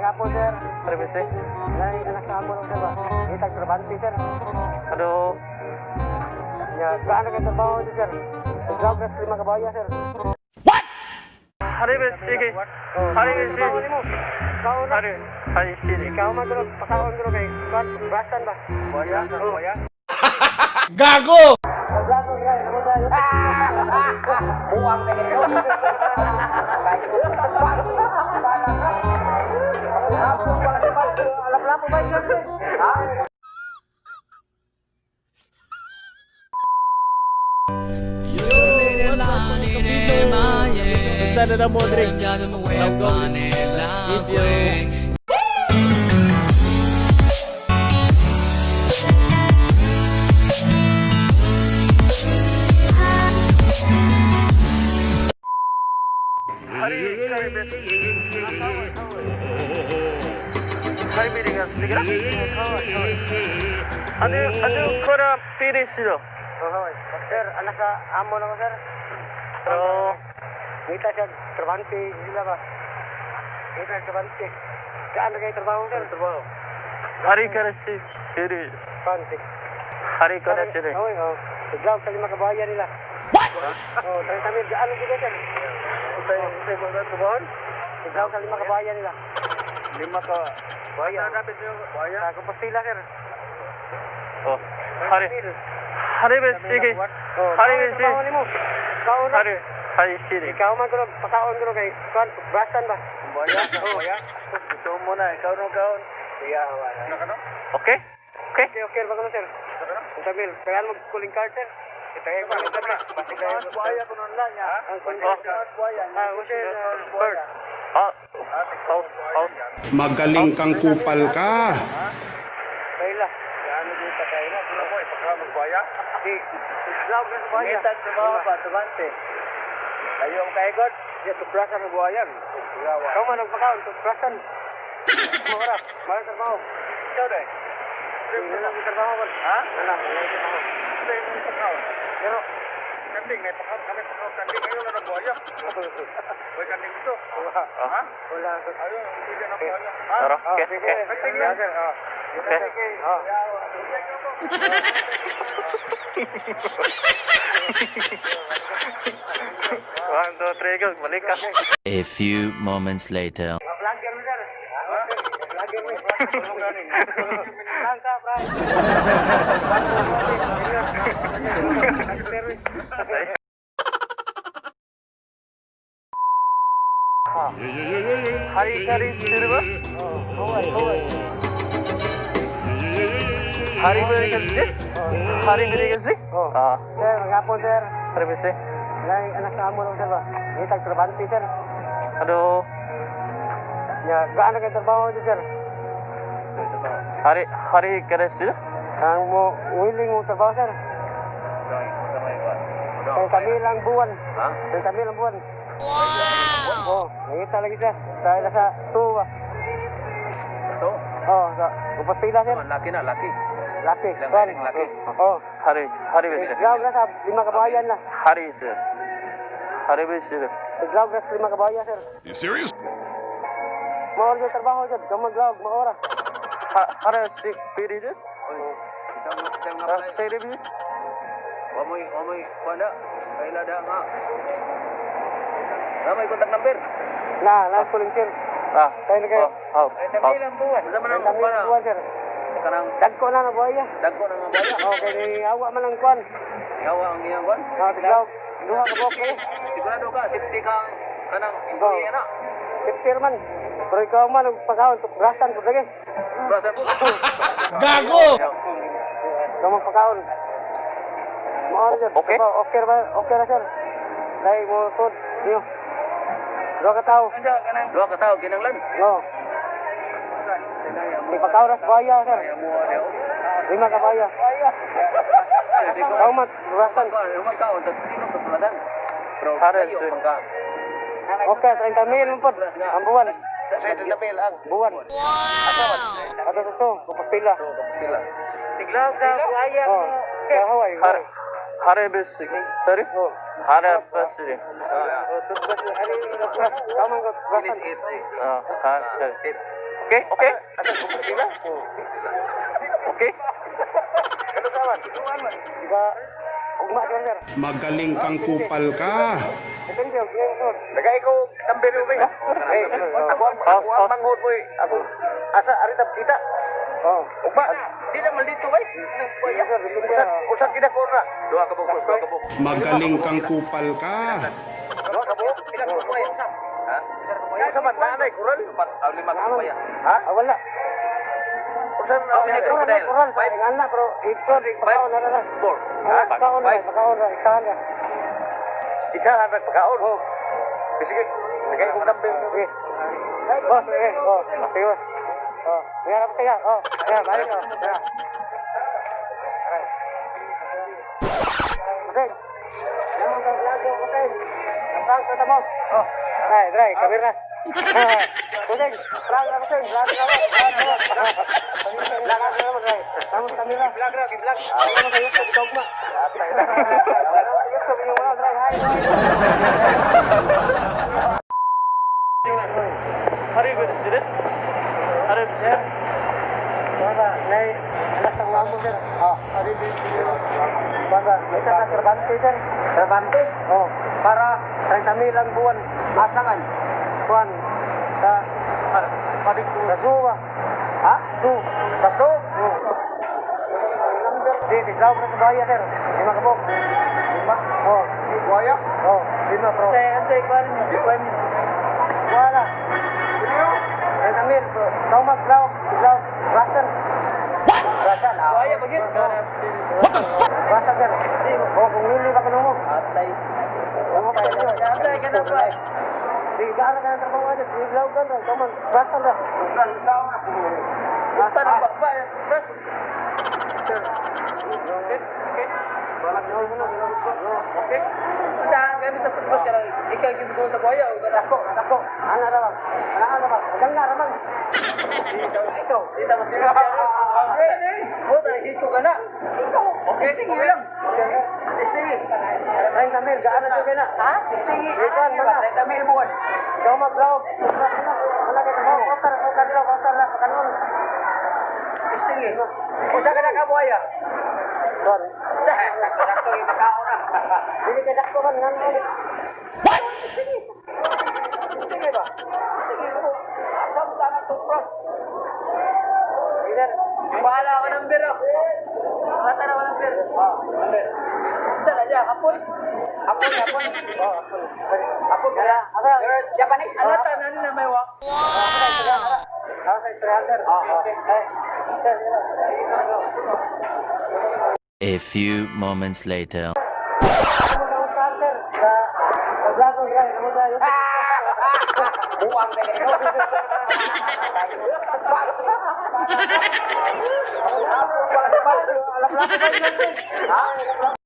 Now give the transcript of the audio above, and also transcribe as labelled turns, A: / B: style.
A: Hapon, sir.
B: Hari bisi.
A: Nay, anak sa amo sir ba? Itag trabante, sir.
B: Aduh.
A: Ya, gaano kay trabaho dito, sir? Nag-vlog lima kabaya, sir.
B: What? Hari bisi kay. Hari bisi.
A: Ikaw na.
B: Hari hari sini.
A: Ikaw man guro, pakaon guro kay kuan, brasan ba?
B: Buaya, buaya.
C: Gago!
D: Buang na ganito.
C: Sana na mo, Drake. Miss you.
B: Hari hari bisi. Hari bisi ka sigara. Aduh, aduh, kora pili siro.
A: Sir, anak sa amo na ko, sir.
B: Oh,
A: Ngita siya, trabante, sila ba? Ngita trabante. Gaano kay trabaho, sir?
B: trabaho. Hari kara si pili.
A: Trabante.
B: Hari kara sini.
A: Oy, oh. Nag-vlog sa lima kabaya nila. What? Oh, 30 mil. Gaano gid, sir?
B: Usay usay mo na trabaho.
A: Nag-vlog sa lima kabaya nila.
B: Lima ka. Buaya. Sa dapat yung buaya.
A: Sa Compostela, sir.
B: Oh, hari hari bisi kay.
A: Oh,
B: Hari bisi.
A: trabaho nimo. Ikaw na.
B: Hari hari sini.
A: Ikaw man guro, pakaon guro kay kuan, brasan ba?
B: Buaya, buaya. Gusto mo na, ikaw no kaon.
A: Iya, wala.
B: Okay? Okay?
A: Okay, okay ba kuno, sir? 30 mil. Kailangan mo calling card, sir. Itagay ko ang card.
B: Buaya kuno lang ya.
A: Ang calling card. Ah, usi,
B: Bird. Ah, house, house.
C: Magaling kang kupal ka.
A: Kaila.
B: Gaano dito kaila? Sino mo ipakaon buaya?
A: Di, vlog na sa buaya.
B: Ngitag trabaho pa, tumante. Ayo ang kaigod, ya tubrasan ang buhayan.
A: Ikaw man nagpakaon, tubrasan. Maura, mara trabaho.
B: Ikaw dai.
A: Wala lang trabaho man.
B: Ha?
A: Wala, wala lang trabaho.
B: Ito yung pakaon.
A: Pero,
B: Kanding, may pakaon kami pakaon kanding ayo na ng buhaya. Hoy kanding ito.
A: Wala.
B: Ha?
A: Wala.
B: Ayo, hindi na buhaya. Ha? Okay, okay. Kanding yan.
A: Okay. Oh.
B: One, two, three, go. Balik ka.
E: A few moments later.
A: Vlogger mo, sir. Vlogger mo. Lang ka, pre.
B: Hari hari silver. Hari beri kasi. Hari beri kasi.
A: Oh.
B: Ah,
A: Sir, ngapon, sir.
B: hari besi.
A: Nay, anak sa amo lang, sir ba? Ngitag trabante, sir.
B: Aduh,
A: Ya, gaano kay trabaho dito, sir?
B: hari hari keresi.
A: Ang mo willing mo trabaho, sir? Kay kami lang buwan.
D: Ha?
A: Kay kami lang buwan. Wow! Oh, nangita lagi sir. Dahil sa suwa.
D: So,
A: Oh, sa Compostela, sir.
D: laki na, laki.
A: Laki.
D: Ilang
A: Kwan.
D: galing laki?
A: Oh.
B: Hari hari besi.
A: Tiglaw na sa lima kabayan na.
B: Hari sir. Hari besi.
A: Tiglaw na sa lima kabayan, sir.
C: You serious?
A: Maor yung trabaho dyan. Gamaglaw, maora.
B: Hari si piri je.
D: Isang isang
B: Ah,
D: apply.
B: seri besi.
D: Wamoy, wamoy, kuan da. Kaila da nga. Ramay contact number.
A: Na, na kuling sir.
B: Ah,
A: Sa'yo na kayo.
B: oh, house, house.
D: Unsa man ang
A: Kami
D: kuan na?
A: buwan, sir.
D: Kanang
A: Dagko na na buhay niya.
D: dagko na nga baya.
A: Oh, kay ni awa man ang kwan.
D: Yawa ang iyang kuan.
A: Ah, tiglaw. Duha ka buok eh.
D: Sigurado ka safety ka ang kanang employee na.
A: Safety man. Pero ikaw man, ang pagkaon, tubrasan po lagi.
D: Brasa po.
C: Gago!
A: Ikaw man pagkaon. Maor dyan.
B: Okay.
A: Trabaho. Okay ba? Okay na, sir. Dahil mo sud. Niyo. Duha ka tao.
D: Duha ka tawo kinanglan.
A: No. Ipakaon na sa buhaya, sir. Lima ka buhaya. Ikaw man, tubrasan.
D: Kuan kaon tatlo tatulasan. Pero
B: Hari
D: layo
B: si.
D: man ka.
A: Okay, 30 mil po. Ang buwan.
D: 30 mil ang
A: Buwan. Wow! Ato sa so, Compostela.
D: So, Compostela.
B: Tiglaw sa buhaya.
A: Oh, sa Hawaii.
B: Hari hari besi. Hari
A: Oh.
B: hari besi.
D: Ah,
A: Oh, toothbrush. Ano yung toothbrush? Tama ko,
D: Finish
A: toothbrushan.
D: 8 eh.
B: Ah, hari.
D: 8. Okay, okay.
B: Asa Compostela?
D: Okay.
B: Ano sa man?
A: Diba, ugma sir sir.
C: Magaling kang kupal ka.
A: Depende, og iyang sir.
B: Nagay ko number ubing. Eh, ako ang manghod mo eh. Ako asa ari ta kita.
A: Oh.
B: Ugma.
D: Di na man dito bay.
A: Sige, sir, depende.
B: Usa usa kita ko na.
D: Duha ka buok, duha ka buok.
C: Magaling kang kupal ka.
B: Duha ka buok.
D: Pila ka buok? Ha?
B: Usa man naanay kural.
D: Upat, ah, lima ka buok ya.
B: Ha?
A: Ah, wala.
B: Usa
D: Oh,
B: na.
D: Crocodile.
A: Kural, kural, sa
D: Five.
A: ingana, pero itso, di
D: Five.
A: pagkaon na na.
D: Four.
A: Ha? Pagkaon na,
D: Five.
A: pagkaon na, isahan na.
B: Isa hanag pagkaon.
A: Oh.
B: Eh, sige. Nagay ko number.
A: Sige. Boss, sige, oh, sige, boss. Oh, nangarap siya, oh, yeah, balik, oh, yeah. Kuseng. Naman sa vlog ko, Kuseng. Ang prank sa tamo. Oh, dry, dry, kabir na. Kuseng, prank na, Kuseng, vlog na, vlog na. Vlog na naman, dry. Tamo sa kamera.
B: Vlog ra, vlog.
A: Tamo sa YouTube, dogma. Tamo sa YouTube, yung mga dry, hi, hi. Baba, nay, anak sa uwang mo, sir. Oh. Baba, may sa Trabante, sir.
D: Trabante
A: Oh,
D: para
A: 30 mil ang buwan.
D: asa man?
A: Buwan. Sa, sa zoo ba?
D: Ha?
A: Zoo.
D: Sa zoo?
A: Oh. Di, di, draw na sa buhaya, sir. Lima ka po.
D: Lima.
A: Oh,
B: Buaya.
A: oh, lima, bro.
D: Sa kuan niyo, requirements.
A: Wala. 30 mil, bro. Ikaw mag, draw, draw, Russell.
D: Rasal. Buhaya ba gyud?
C: What the fuck?
A: Russell, sir. Oh, kung lili ba kuno mo?
D: Atay.
A: Ano pa yun?
D: Atay ka na ba?
A: Di, gaano ka ng trabaho dyan? Di, draw ka na. Ikaw man, Russell ra.
D: Punta na ba ba press?
A: Okay.
D: Punta gamit sa toothbrush ka ikaw gid ko sa buhaya o kana
A: Ako, ako. Ana ra ba? Ana ra ba? Ganga ra man.
D: Ikaw, di ta masilip yan. Mo tara hiko ka na.
A: Okay, sige lang.
D: Istingi.
A: 30 mil, gaano na kayo na?
D: Ha? Istingi.
A: Isan, mga.
D: 30 mil buwan.
A: Ikaw mag-draw. Wala ka trabaho. Kosar, kosar, draw, kosar na, kanon.
D: Istingi. Usa ka na ka buhaya.
A: Don.
D: Sa sakto ipakaon na.
A: Dili ka dakto man ngan.
D: Istingi. Istingi ba? Istingi ko. Asam ta na toothbrush.
A: Leader.
D: Bahala ka ng biro. Bahala na ka ng biro. Ah, number. Unsa na siya? Hapon? Hapon, hapon.
A: Oh, hapon.
D: Hapon ka na.
A: Asa?
D: You're Japanese. Anata na na may wa.
A: Ako sa Israel, sir.
D: Ah,
A: Okay. Eh, sir,
E: A few moments later.
A: Kamu sa usahan, sir. Sa sa vlog ko, guys. Kamu sa YouTube.
D: Buang na ganito.
A: Alam lang ko ba yun, sir?
D: Ha?